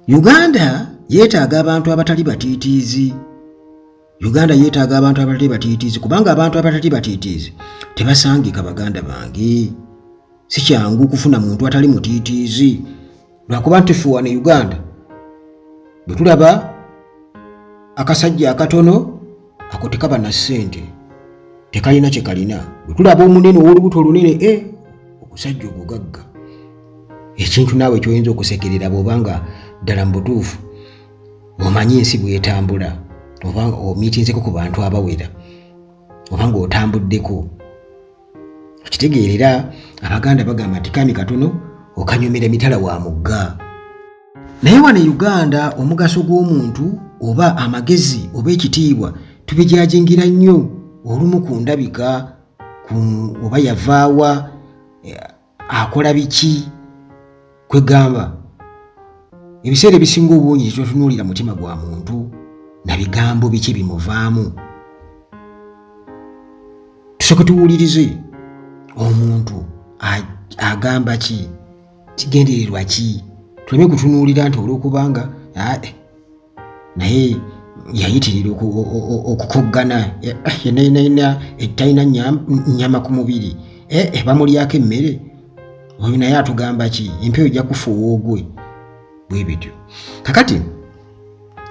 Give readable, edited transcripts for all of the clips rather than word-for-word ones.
Uganda yeetaaga abantu abatali batiitiizi. Uganda yeetaaga abantu abatali batiitiizi, kubanga abantu abatali batiitiizi tebasangika. Baganda bange, si kyangu kufuna muntu atali mutiitiizi, lwakuba nti ffe wano e Uganda bwe tulaba akasajja akatono ako tekaba na ssente, tekalina kye kalina. Bwe tulaba omunene ow'olubuto olunene, e ogusajja ogugagga, ekintu naawe kyoyinza okusekerera bw'oba nga ddala mu butuufu omanyi ensi bwetambula, oba omiitinzeko ku bantu abawera, oba ng'otambuddeko, okitegeerera. Abaganda bagamba nti kami katono okanyumira mitala wa mugga. Naye wano e Uganda omugaso gw'omuntu oba amagezi oba ekitiibwa tubijajingira nnyo olumu ku ndabika, ku oba yavaawa, akola biki. Kwegamba ebiseera ebisinga obungi tetutunuulira mutima gwa muntu na bigambo biki bimuvaamu. Tusooke tuwulirize omuntu agamba ki, kigendererwa ki, tuleme kutunuulira nti olwokubanga naye yayitirira okukoggana yenayinayina, talina nnyama ku mubiri, bamulyako emmere, oyo naye atugamba ki, empewo ejja kufuuwa ogwe, bwe bityo. Kakati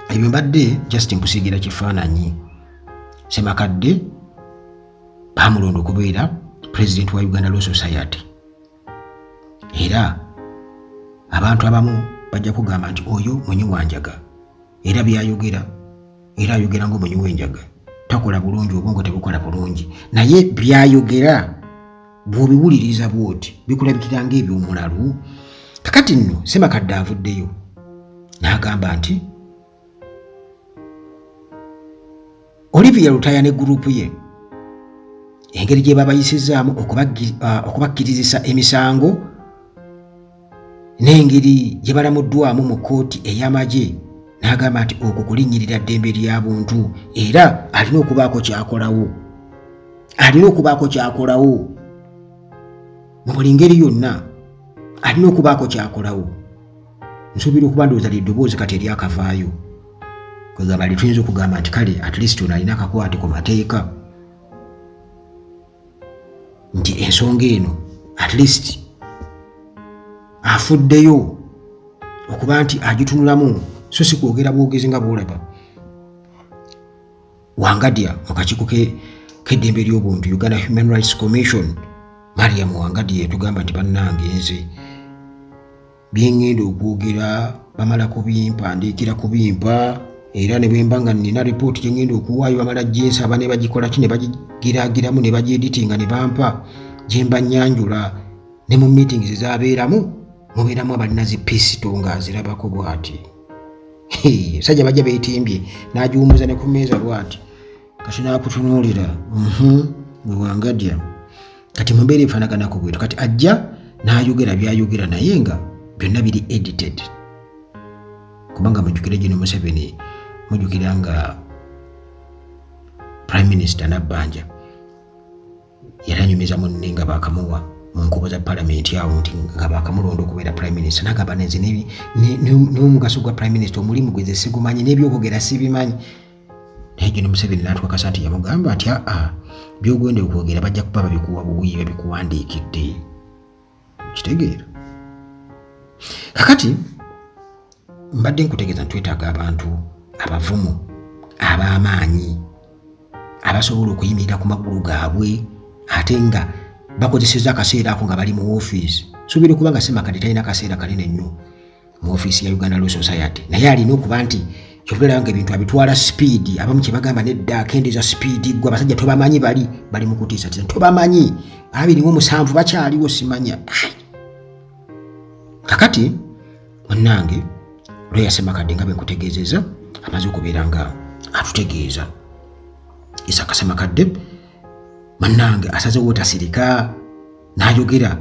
ebyo mbadde just nkusiigira kifaananyi. Semakadde bamulonda okubeera president wa Uganda Law Society, era abantu abamu bajja kugamba nti oyo munywi wa njaga, era byayogera, era ayogera ngaomunywi w'enjaga, takola bulungi, obwongo tebukola bulungi. Naye byayogera bw'obiwuliriza bwoti bikulabikira ng'ebyomulalu. Kakati nno Semakadde avuddeyo n'agamba nti Olivia Lutaya ne gurupu ye, engeri gye babayisizaamu okubakkirizisa emisango n'engeri gye balamuddwamu mu kkooti ey'amagye, n'agamba nti okwo kulinnyirira ddembe lya buntu, era alina okubaako kyakolawo, alina okubaako kyakolawo mu buli ngeri yonna, alina okubaako kyakolawo. Nsuubira okuba ndowooza lyeddoboozi kati eryakavaayo, kwegamba lyetuyinza okugamba nti kale at least ono alina akakwate ku mateeka, nti ensonga eno at least afuddeyo okuba nti agitunulamu, so si kwogera bwogezi nga bwolaba Wangadya mu kakiiko k'eddembe ly'obuntu, Uganda Human Rights Commission. Mariam Wangadya yatugamba nti bannange, nze byengenda okwogera bamala kubimpandiikira, kubimpa, era ne bwemba nga nnina ripooti gyengenda okuwaayo bamala ginsaba ne bagikola ki, ne bagigiragiramu, ne bagyeditinga, ne bampa gyemba nnyanjula. Ne mu meetings ezabeeramu mubeeramu abalina zi pisito ng'azirabako bw'ati, sajja bajja beetimbye, n'agiwumuza ne ku mmeeza bw'ati, kati n'akutunuulira gwe Wangadya. Kati mu mbeera efaanaganako bwetu, kati ajja n'ayogera byayogera, naye nga byonna biri edited, kubanga mujjukire gino Museveni, mujjukira nga prime minister Nabbanja yali anyumiza munne nga bakamuwa mu nkubo za palamenti awo nti nga bakamulonda okubeera prime minister, nagamba nenze n'omugaso gwa prime minister, omulimu gwe nze sigumanyi, n'ebyokwogera sibimanyi. Naye gino Museveni n'atukakasa nti yamugamba nti aa, byogenda okwogera bajja kuba babikuwa buwi, babikuwandiikidde, kitegeera. Kakati mbadde nkutegeeza nti twetaaga abantu abavumu, ab'amaanyi, abasobola okuyimirira ku magulu gaabwe, ate nga bakozeseza akaseera ako nga bali mu ofiisi. Suubira okuba nga Semakadde talina kaseera kanene nnyo mu ofiisi ya Uganda Law Society, naye alina okuba nti kyovulaba nga ebintu abitwala sipiidi. Abamu kye bagamba nedda, akendeeza sipiidi. Gwe abasajja tobamanyi, bali bali mu kutiisa tiisa, tobamanyi, 27 bakyaliwo, simanya. Kakati munnange, lawyer Semakadde nga bwe nkutegeezeza amaze okubeera nga atutegeeza, Isaka Semakadde munnange asazewo tasirika n'ayogera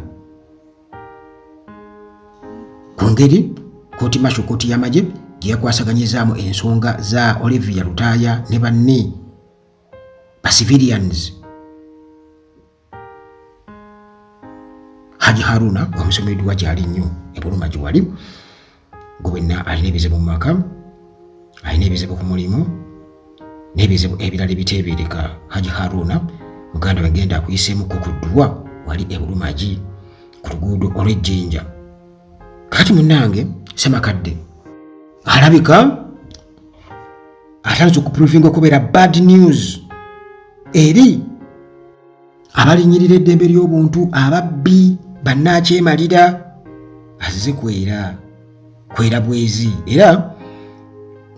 ku ngeri kooti martial, kooti y'amagye gye yakwasaganyizaamu ensonga za Olivia Lutaaya ne banne ba civilians. Haji Haruna omusomeddwa gyali nnyo ebuluma gye wali. Gwe bwenna alina ebizibu mu maka, alina ebizibu ku mulimu n'ebizibu ebirala ebiteebeereka, Haji Haruna muganda we genda akuyiseemuko ku dduwa wali e Bulumagi ku luguudo olw'Ejjinja. Kati munnange Ssemakadde alabika atandise okuprovinga okubeera bad news eri abalinyirira eddembe ly'obuntu, ababbi, bannakyemalira. Azze kwera kwera bwezi, era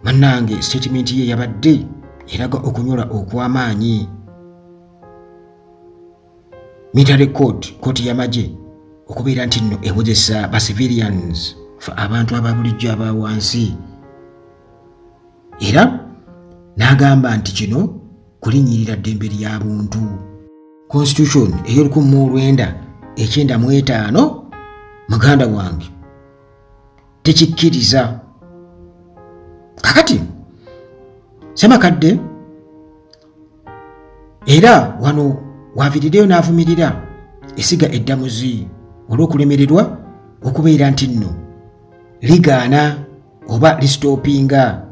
munnange sitatimenti ye yabadde eraga okunyola okw'amaanyi. Military court, kooti y'amagye okubeera nti nno ewozesa ba civilians, fe abantu aba bulijjo aba wansi, era n'agamba nti kino kulinnyirira ddembe lya buntu. Constitution ey'olukumi mu olwenda ekyenda mu etaano, muganda wange, tekikkiriza. Kakati Ssemakadde era wano waviirireyo n'avumirira essiga eddamuzi olw'okulemererwa okubeera nti nno ligaana oba lisitopinga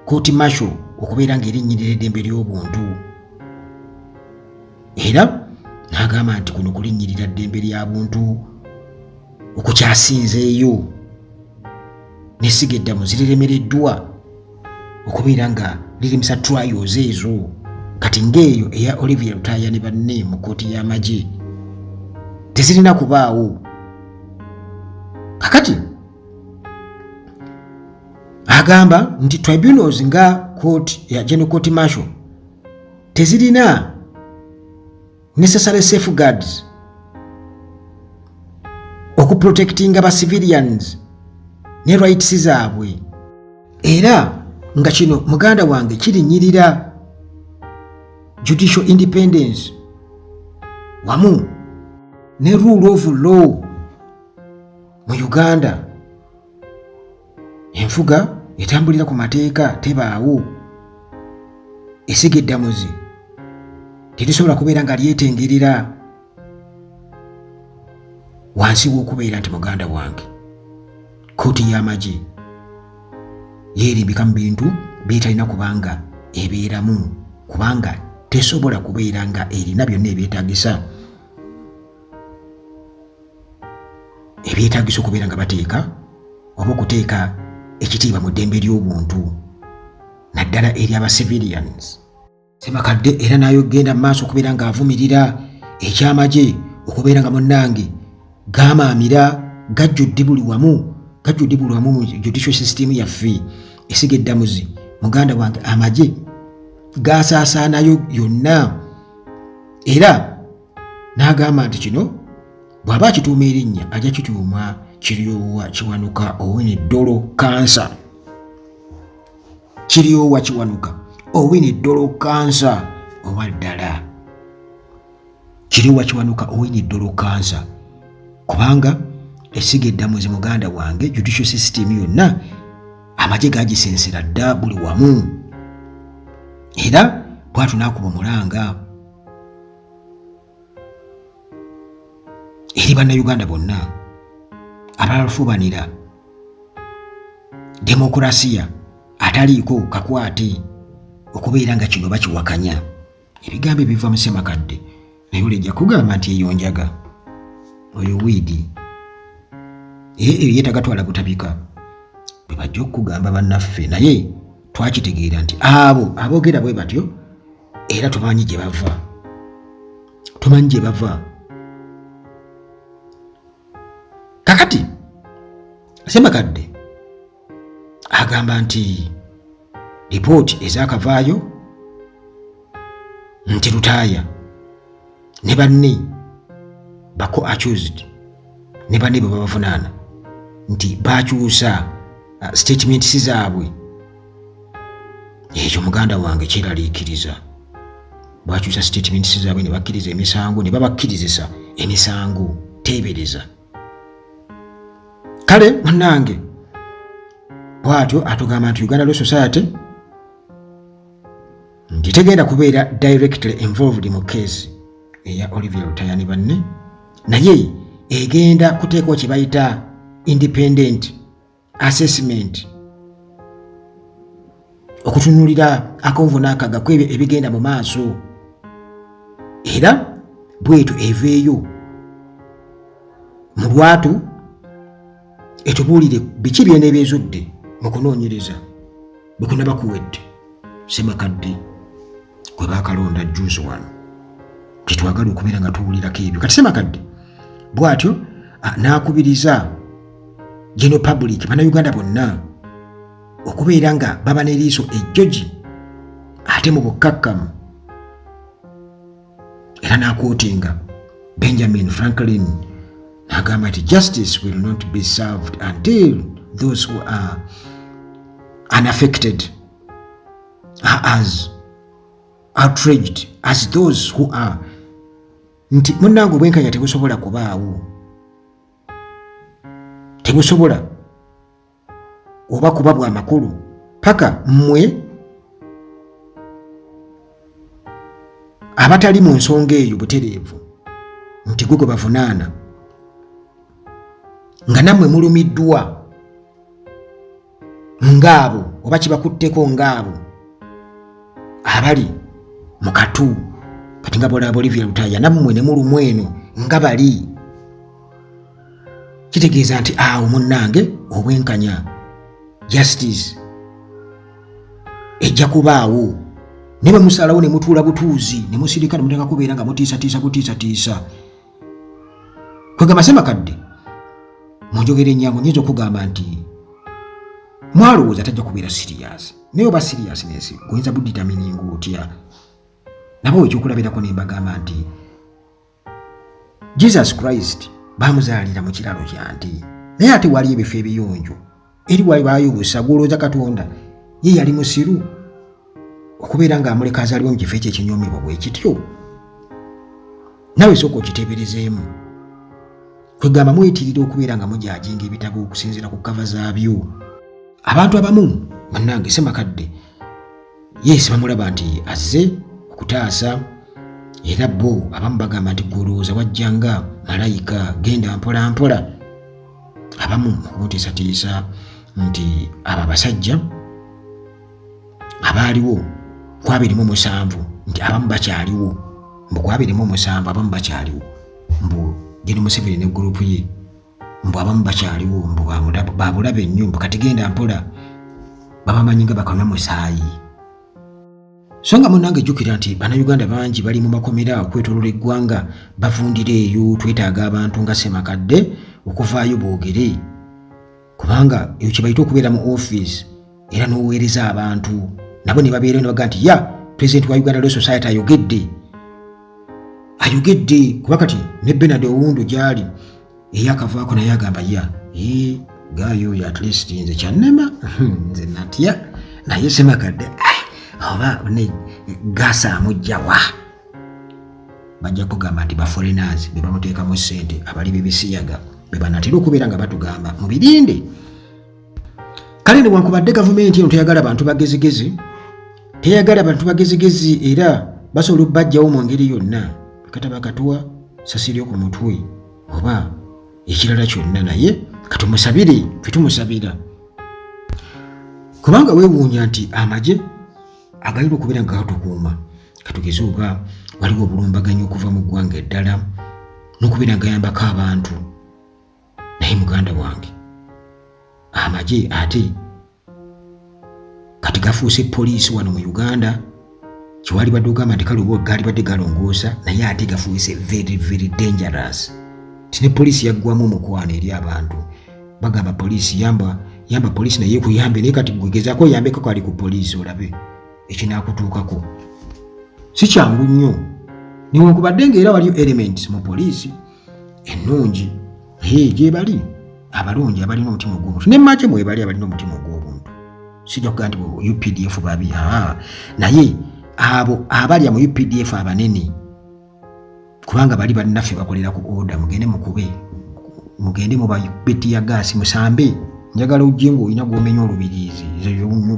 kooti martial okubeera ng'erinnyirira eddembe ly'obuntu, era n'agamba nti kuno kulinnyirira ddembe lya buntu okukyasinzeeyo n'essiga eddamuzi liremereddwa okubeera nga lirimisa trials ezo kati ng'eyo eya Olivia Lutaaya ne banne mu kkooti y'amagye tezirina kubaawo. Kakati agamba nti tribunals nga court ya General Court Martial tezirina necessary safeguards okuprotectinga ba civilians ne rights zaabwe, era nga kino muganda wange kirinyirira judicial independence wamu ne rule of law mu Uganda. Enfuga etambulira ku mateeka tebaawo, essiga eddamuzi terisobola kubeera nga lyetengerera wansi w'okubeera nti muganda wange kkooti y'amagye yeerimbika mu bintu byetalina kubanga ebeeramu, kubanga tesobola kubeera nga erina byonna ebyetaagisa ebyetaagisa okubeera nga bateeka oba okuteeka ekitiibwa mu ddembe ly'obuntu naddala eri aba civilians. Ssemakadde era n'ayogenda mu maaso okubeera ng'avumirira ekyamagye okubeera nga munnange gamaamira gajjudde buli wamu, gajjudde buli wamu mu judicial system yaffe. Esiga eddamuzi muganda wange amagye gasaasaanayo yonna, era n'agamba nti kino bw'aba akituuma erinnya ajja kituuma Kiryowa Kiwanuka Owiny Dollo Kansa. Kiryowa Kiwanuka Owiny Dollo Kansa owa ddala Kiryowa Kiwanuka Owiny Dollo Kansa, kubanga essiga eddamuzi muganda wange judicial system yonna amagye gagisensera dda buli wamu, era bwatyo n'akuba omulanga eri Bannayuganda bonna abalalufubanira demokurasiya ataliiko kakwate okubeera nga kino bakiwakanya. Ebigambo ebiva mu Ssemakadde, naye olejja kugamba nti eyo njaga oyo wiidi eyo yetagatwala butabika bwe bajja okukugamba bannaffe, naye twakitegeera nti abo aboogera bwe batyo era tumanyi gye bava, tumanyi gye bava. Kakati Ssemakadde agamba nti lipooti ezaakavaayo nti Lutaaya ne banne bako accused ne banne bwe babavunaana nti baakyusa statements zaabwe, ekyo muganda wange kyeraliikiriza. Bakyusa statements zaabwe ne bakkiriza emisango ne babakkirizisa emisango, teebereza. Kale munnange bw'atyo atugamba nti Uganda Law Society nti tegenda kubeera directly involved mu case eya Olivia Lutaaya ne banne, naye egenda kuteekawo kye bayita independent assessment, okutunulira akonvu n'akaga ku ebyo ebigenda mu maaso, era bwetyo eveeyo mu lwatu etubuulire biki byeneebyezudde mu kunoonyereza bwe kunaba kuwedde. Ssemakadde gwe baakalonda jjuuzi wano tetwagala okubeera nga tuwulirako ebyo. Kati Ssemakadde bw'atyo n'akubiriza general public, Bannayuganda bonna, okubeera nga baba n'eriiso ejjogi ate mu bukkakkamu, era n'aquotinga Benjamin Franklin n'agamba nti justice will not be served until those who are unaffected are as outraged as those who are, nti munnange obwenkanya tebusobola kubaawo, tebusobola oba kuba bwa makulu paka mmwe abatali mu nsonga eyo butereevu, nti gwe gwe bavunaana nga nammwe mulumiddwa ngaabo oba kibakutteko ngaabo abali mu katu. Kati nga bolaba Olivia Lutaaya, nammwe ne mulumu eno nga bali, kitegeeza nti awo munnange obwenkanya, justice, ejja kubaawo. Ne bwe musalawo ne mutuula butuuzi ne musirika ne muteka kubeera nga mutiisatiisa butiisatiisa, kwegamba Ssemakadde mu njogera ennyangu nyinza okugamba nti mwalowooza tajja kubeera serious, naye oba seriousness goyinza budetermininga otya? Nabo ekyokulabirako ne mbagamba nti Jesus Christ bamuzaalira mu kiralo kya nte, naye ate waliyo ebifo ebiyonjo eri wali baayo obusa. Gwolowooza Katonda ye yali musiru okubeera ng'amuleka azaalibwa mu kifo ekyo ekinyoomebwa bwe kityo? Nawe sooka okiteeberezeemu. Kwegamba muyitirira okubeera nga mujudginga ebitabo okusinziira ku cover zaabyo. Abantu abamu bannange, Ssemakadde yes bamulaba nti azze okutaasa, era bo abamu bagamba nti gwolowooza wajja nga malayika, genda mpola mpola. Abamu okumutiisatiisa nti abo abasajja abaaliwo ku 27, nti abamu bakyaliwo, mbu ku 27 abamu bakyaliwo, mbu Gen Museveni ne group ye, mbu abamu bakyaliwo, mbu babulabe nnyo, mbu kati genda mpola, babamanyi nga bakanywa musaayi. So nga munnange jjukira nti Bannayuganda bangi bali mu makomera okwetolola eggwanga, bavundira eyo. Twetaaga abantu nga Ssemakadde okuvaayo boogere, kubanga eyo kye bayita okubeera mu office era n'oweereza abantu, nabo ne babeerayo ne bagaa nti ya president wa Uganda Law Society ayogedde, ayogedde. Kuba kati ne Benard Owundo gyali eyakavaako naye agamba ya gaayo oyo, at least nze kyannema, nze natya, naye Ssemakadde oba ne gasa amugjawa, bajja kugamba nti baforeigners be bamuteekamu ssente, abali b'ebisiyaga be banatera okubeera nga batugamba mubirinde. Kale newankubadde gavumenti eno teyagala bantu bagezigezi, teyagala bantu bagezigezi, era basobola okubajjawo mu ngeri yonna, kataba katuwa sasiryo ku mutwe oba ekirala kyonna, naye katumusabire, fe tumusabira, kubanga weewuunya nti amagye agalina okubeera nga gatukuuma, katugeze oba waliwo obulumbaganyi okuva mu ggwanga eddala, n'okubeera nga gayambako abantu, naye muganda wange amagye ate kati gafuuse poliisi wano mu Uganda. Kiwali badde ogamba nti kale oba gaali badde galongoosa, naye ate gafuuse very very dangerous, ti ne poliisi yaggwamu omukwano eri abantu. Bagamba poliisi yamba, yamba poliisi, naye ekuyambe, naye kati gwegezaako oyambeko kali ku poliisi olabe ekinaakutuukako. Si kyangu nnyo, newankubadde ngaera waliyo elements mu poliisi ennungi, gyebali abalungi abalina omutima ogw'obuntu, ne magye mwebali abalina omutima ogw'obuntu. Sijja kugaa nti UPDF babi, naye abo abalya mu UPDF abanene, kubanga bali bannaffe bakolera ku order, mugende mukube, mugende mubakube tear gas, musambe, njagala ojje ng'olina gw'omenya olubiriizi,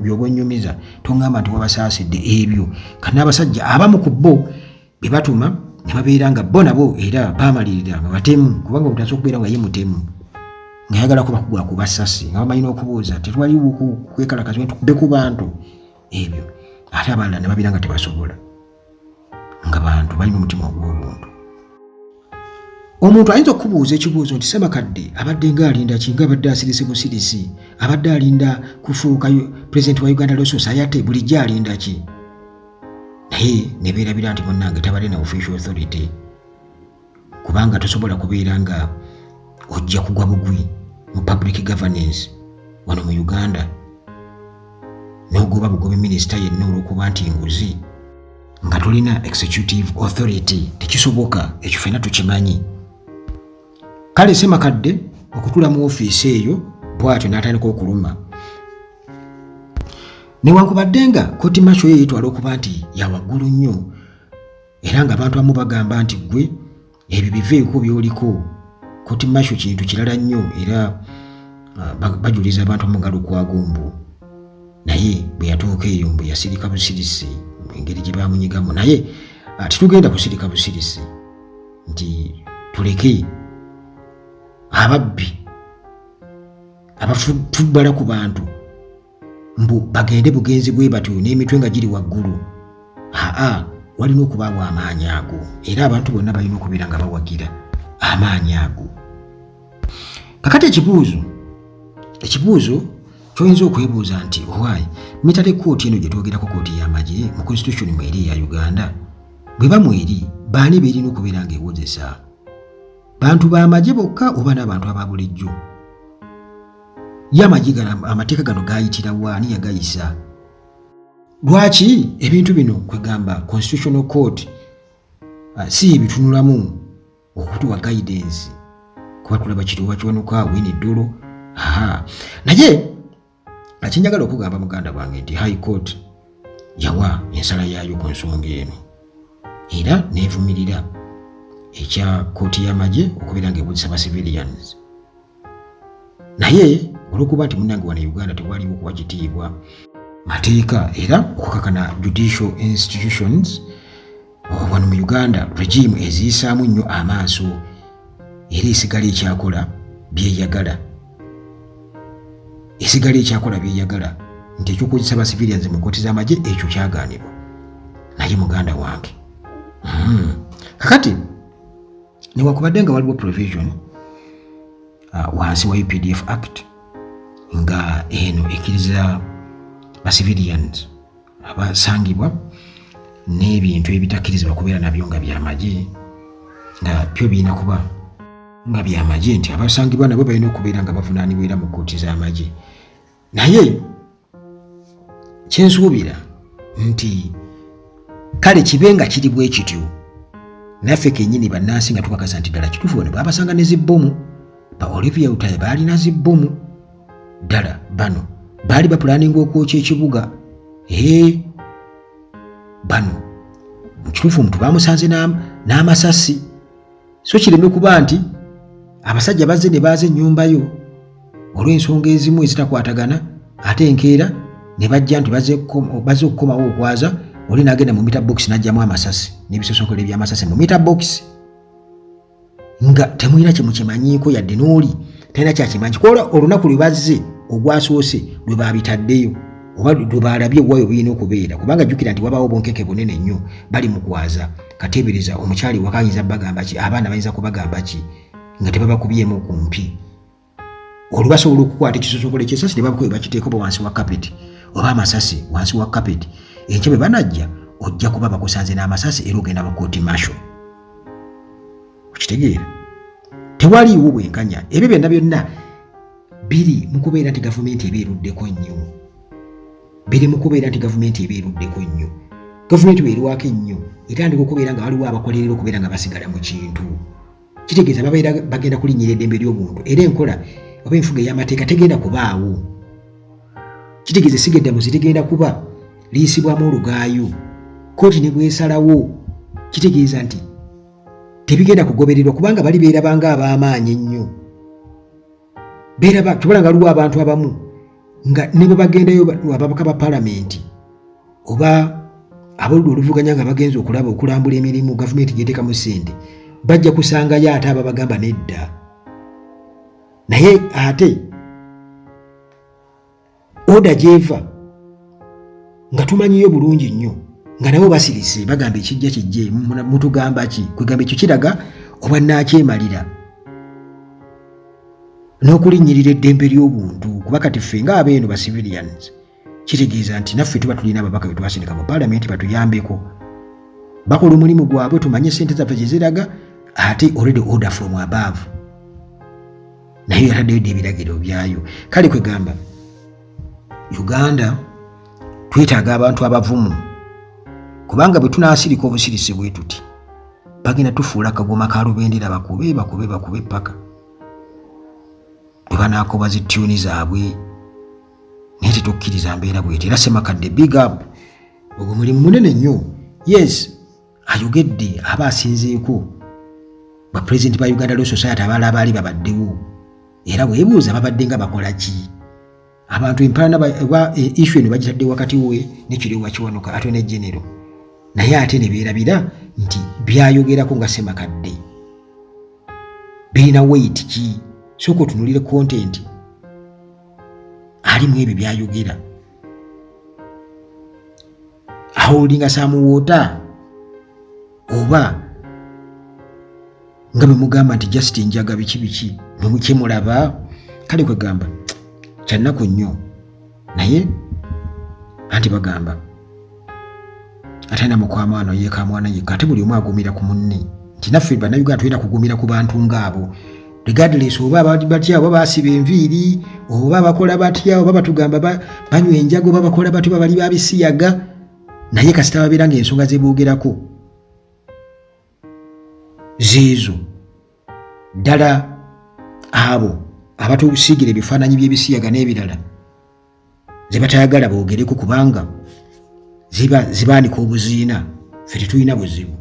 byoba onyumiza, toŋŋamba nti wabasaasidde ebyo. Kati n'abasajja abamu ku bo be batuma ne babeera nga bo nabo era bamalirira nga batemu, kubanga omuntu asobola okubeera nga ye mutemu. Ng'ayagala kuba kugwa ku basasi nga bamanyi n'okubuuza tetwaliwo kwekalakaza tukube ku bantu ebyo, ate abalala ne babeera nga tebasobola, nga bantu balina omutima ogw'obuntu. Omuntu ayinza okukubuuza ekibuuzo nti Ssemakadde abadde ng'alinda ki, nga abadde asirise busirisi, abadde alinda kufuuka pulezidenti wa Uganda Law Society, bulijjo alinda ki? Naye ne beerabira nti munnange tabadde na official authority, kubanga tosobola kubeera nga ojja kugwa bugwi mu public governance wano mu Uganda n'ogoba bugobi minisita yenna olw'okuba nti nguzi nga tolina executive authority. Tekisoboka, ekyo ffenna tukimanyi. Kale Ssemakadde okutula mu ofiisi eyo bw'atyo n'atandika okuluma, newankubadde nga kooti martial yo yetwala okuba nti yawaggulu nnyo, era nga abantu abamu bagamba nti ggwe ebyo biveeko by'oliko, kooti martial kintu kirala nnyo, era bajuliza abantu abamu nga Lukwago mbu naye bwe yatuuka eyo mbu yasirika busirisi engeri gye bamunyigamu. Naye tetugenda kusirika busirisi nti tuleke ababbi abafubbala ku bantu mbu bagende bugenzi bwe batyo n'emitwe nga giri waggulu. Aa, walina okubaawo amaanyi ago, era abantu bonna balina okubeera nga bawagira amaanyi ago. Kakati ekibuuzo kyoyinza okwebuuza nti owaayi military court eno gye twogerako, kooti y'amagye, mu constitution mweri eya Uganda, bwe bamweri baani beerina okubeera ng'ewozesa? Bantu b'amagye bokka oba n'abantu aba bulijjo? Ye amagye gano, amateeka gano gayitira waani? Yagayisa lwaki ebintu bino? Kwegamba constitutional court si yebitunulamu okutuwa guidance, kuba tulaba Kiryowa Kiwanuka, Owiny Dollo. Aha, naye akinjagala okugamba muganda bwange nti High Court yawa ensala yaayo ku nsonga eno, era neevumirira ekya kooti y'amagye okubeera ng'ewozesa ba civilians. Naye olw'okuba nti munnange wano e Uganda tewaliwo kuwa kitiibwa mateeka era okukakana judicial institutions wano mu Uganda, regime eziyisaamu nnyo amaaso era esigala ekyakola byeyagala, esigala ekyakola byeyagala, nti ekyokukozesa ba civilians mu kooti z'amagye ekyo kyagaanibwa. Naye muganda wange, kakati newakubadde nga waliwo provision wansi wa UPDF Act nga eno ekkiriza ba civilians abasangibwa n'ebintu ebitakkirizibwa kubeera nabyo nga byamagye, nga byo birina kuba nga byamagye, nti abasangibwa nabo balina okubeera nga bavunaanibwa era mu kkooti z'amagye. Naye kyensuubira nti kale kibe nga kiri bwe kityo, naffe kennyini bannansi nga tukakasa nti ddala kituufu bano babasanga ne zibbomu, ba Olivia Lutaaya baalina zibbomu, ddala bano baali bapulaninga okwokya ekibuga, ee bano mu kituufu omuntu bamusanze n'amasasi. So kireme kuba nti abasajja bazze ne baaza ennyumba yo olw'ensonga ezimu ezitakwatagana, ate enkeera ne bajja nti bazze okukomawo okwaza, oli n'agenda mu meter box n'aggyamu amasasi n'ebisosonkolo eby'amasasi mu meter box, nga temulina kyemukimanyiiko, yadde n'oli talina kyakimanyi kuola olunaku lwe bazze ogwasoose lwe baabitaddeyo oba lwe baalabye wayo birina okubeera. Kubanga jjukira nti wabaawo obunkeke bunene nnyo, bali mu kwaza. Kateebereza omukyali waka ayinza bagamba ki? Abaana bayinza kubagamba ki nga tebabakubyemu ku mpi? Olwo basobola okukwata ekisosonkolo ekyesasi ne babukuba bakiteeka oba wansi wa kapeti oba amasasi wansi wa kapeti. Enkya bwe banajja ojja kuba bakusanze n'amasasi, era ogenda mu kooti martial. Okitegeera? Tewaliiwo bwenkanya. Ebyo byonna byonna biri mu kubeera nti gavumenti eba eruddeko nnyo, biri mu kubeera nti gavumenti eba eruddeko nnyo. Gavumenti bwerwako ennyo etandika okubeera nga waliwo abakolerera okubeera nga basigala mu kintu, kitegeeza babeera bagenda kulinnyira eddembe ly'obuntu, era enkola oba enfuga ey'amateeka tegenda kubaawo. Kitegeeza essiga eddamuzi ligenda kuba liyisibwamu olugaayo, kooti ne bwesalawo kitegeeza nti tebigenda kugobererwa, kubanga bali beerabanga ab'amaanyi ennyo, beeraba tubala nga waliwo abantu abamu nga ne bwe bagendayo ababaka ba palamenti oba aboludda oluvuganya nga bagenza okulaba okulambula emirimu gavumenti gyeteekamu ssente, bajja kusangayo ate ababagamba nedda. Naye ate order gyeva nga tumanyiyo bulungi nnyo nga nabo basirise, bagamba ekijja kijje, mutugamba ki? Kwegamba ekyo kiraga obwannakyemalira n'okulinnyirira eddembe ly'obuntu, kuba kati ffe ng'abeeno ba civilians kitegeeza nti naffe tuba tulina ababaka be twasindika mu paalamenti batuyambeko, bakola omulimu gwabwe, tumanye sente zaffe gye ziraga. Ate already order from above naye yataddeyo dda ebiragiro byayo. Kale kwegamba Uganda twetaaga abantu abavumu, kubanga bwe tunaasirika obusirise bwe tuti, bagenda tufuula kagoma ka lubendera, bakube bakube bakube paka bwe banaakoba zi tune zaabwe. Naye tetukkiriza mbeera bweti. Era Semakadde, big up, ogwo mulimu munene nnyo. Yes, ayogedde aba asinzeeko bapulezidenti ba Uganda Law Society abalala baali babaddewo, era weebuuza babadde nga bakola ki? Abantu empalana oba issue eno bagitadde wakati we ne Kiryowa Kiwanuka, Attorney General, naye ate ne beerabira nti byayogerako nga Semakadde birina weight ki. Sooka otunulire content ali mu ebyo byayogera, aholdinga some water, oba nga bwe mugamba nti just njaga biki biki mwemukyemulaba. Kale kwegamba kyannaku nnyo, naye anti bagamba atalina mukwamwana yekamwana yekka, ate buli omu agumira ku munne, nti naffe Bannayuganda tulina kugumira ku bantu ngaabo, regardless oba batya, oba basiba enviiri, oba bakola batya, oba batugamba banywa enjaga, oba bakola batya, oba bali babisiyaga, naye kasita babeera nga ensonga zeboogerako ziizo ddala, abo abatusiigira ebifaananyi by'ebisiyaga n'ebirala ze batayagala boogereko, kubanga ziba zibaanika obuziina, ffe tetulina buzibu.